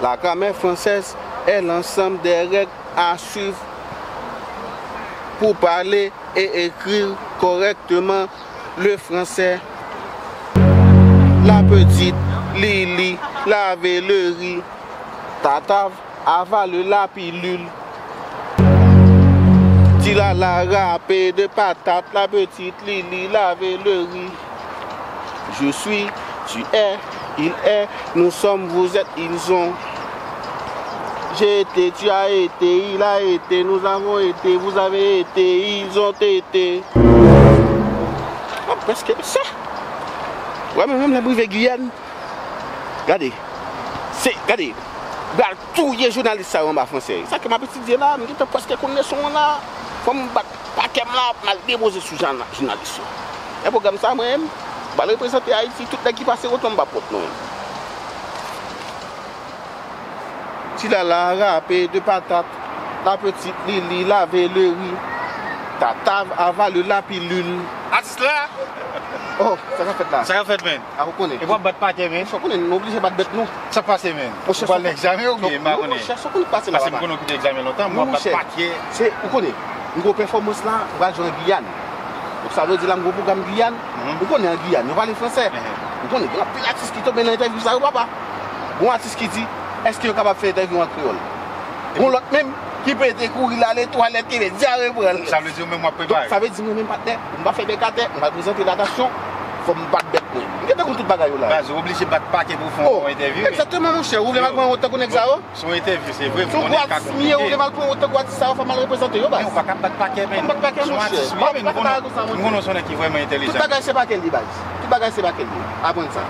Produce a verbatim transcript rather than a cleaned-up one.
La grammaire française est l'ensemble des règles à suivre pour parler et écrire correctement le français. La petite Lili lavait le riz. Tatav avale la pilule. Ti Lala rape de patat, la petite Lili lavait le riz. Je suis, tu es, il est, nous sommes, vous êtes, ils ont. J'ai été, tu as été, il a été, nous avons été, vous avez été, ils ont été. Mwen prèske sa. Wè, mwen menm lè m rive Giyàn. Gade. Se, gade. Pral touye jounalis sa yo anba franse. Sa ke m ap etidye la, m gentan prèske konn leson an la. Fò m bat pakè m la, m al depoze sou jounalis yo. E pwogram sa, mwen menm, m pral reprezante Ayiti, tout nèg ki pase wout mwen, m p ap wont non. Ti Lala rape de patat, la petite Lili lave le riz, Tatav avale la pilule. Atis la! Oh, sa k ap fèt la? Sa k ap fèt, men? A, ou konnen. E w ap bat pakè, men? Ou konnen, nou oblije bat bèt nou. Sa pase, men? Ou pral nan egzamen oubyen? M pa konnen. Monchè, sa w konnen k pase la, papa. Paske m konnen w kite egzamen lontan, m ap bat pakè. Se, ou konnen, m gen pèfòmans la, m pral jwe an Giyàn. Donk, sa vle di la, m gen pwogram Giyàn. Ou konnen an Giyàn, yo pale franse. Ou konnen, gen anpil atis ki tonbe nan entèvyou sa yo, papa. Gon atis ki di, èske yo kapab fè entèvyou an kreyòl? Gon lòt menm ki pete kouri l ale twalèt, kenbe dyare pran l. Sa vle di ou menm w ap prepare. Donk, sa vle di mwen menm, patnè, m pa fè bèk atè, m pa prezante l, atansyon, fò m bat bèt mwen. M gentan konn tout bagay yo la. Baz, ou oblije bat pakè pou w fè yon bon entèvyou, wi. Egzakteman, monchè, ou vle m al pran wont tankou nèg sa yo? Se yon entèvyou, se vre, m konnen ka konplike. Si w gwo atis m ye, ou vle m al pran wont tankou atis sa yo, fò m al reprezante yo, baz. Men ou pa ka bat pakè, men. Fò m bat pakè, monchè. Se yon atis ou ye, men nou konnen, nou konnen w se yon nèg ki vrèman entèlijan. Tout bagay se pakè l ye, baz. Tout bagay se pakè l ye. Aprann sa.